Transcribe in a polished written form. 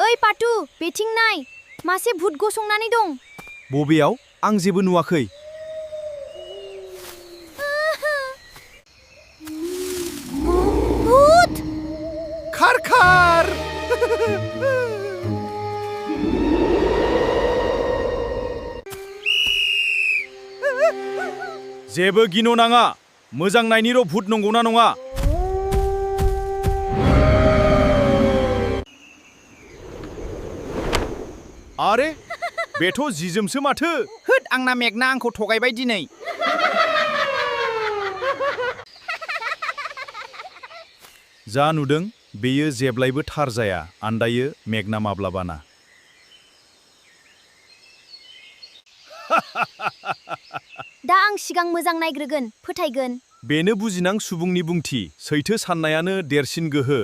ओइ पातु, बेथिं नाय, मासे भुत गसंनानै दं। बबेयाव? आं जेबो नुवाखै। भुत! खार खार! जेबो गिनो नाङा। मोजां नायनिर' भुत नंगौना नङा। आरे बेथ' जिजोमसो माथो। होद आंना मेगना आंखौ थगायबाय दिनै। जा नुदों बेयो जेब्लायबो थार जाया, आन्दायो मेगना माब्लाबाना। दा आं सिगां मोजां नायग्रोगोन, फोथायगोन। बेनो बुजिनां सुबुंनि बुंथि, सैथो साननायानो देरसिन गोहो।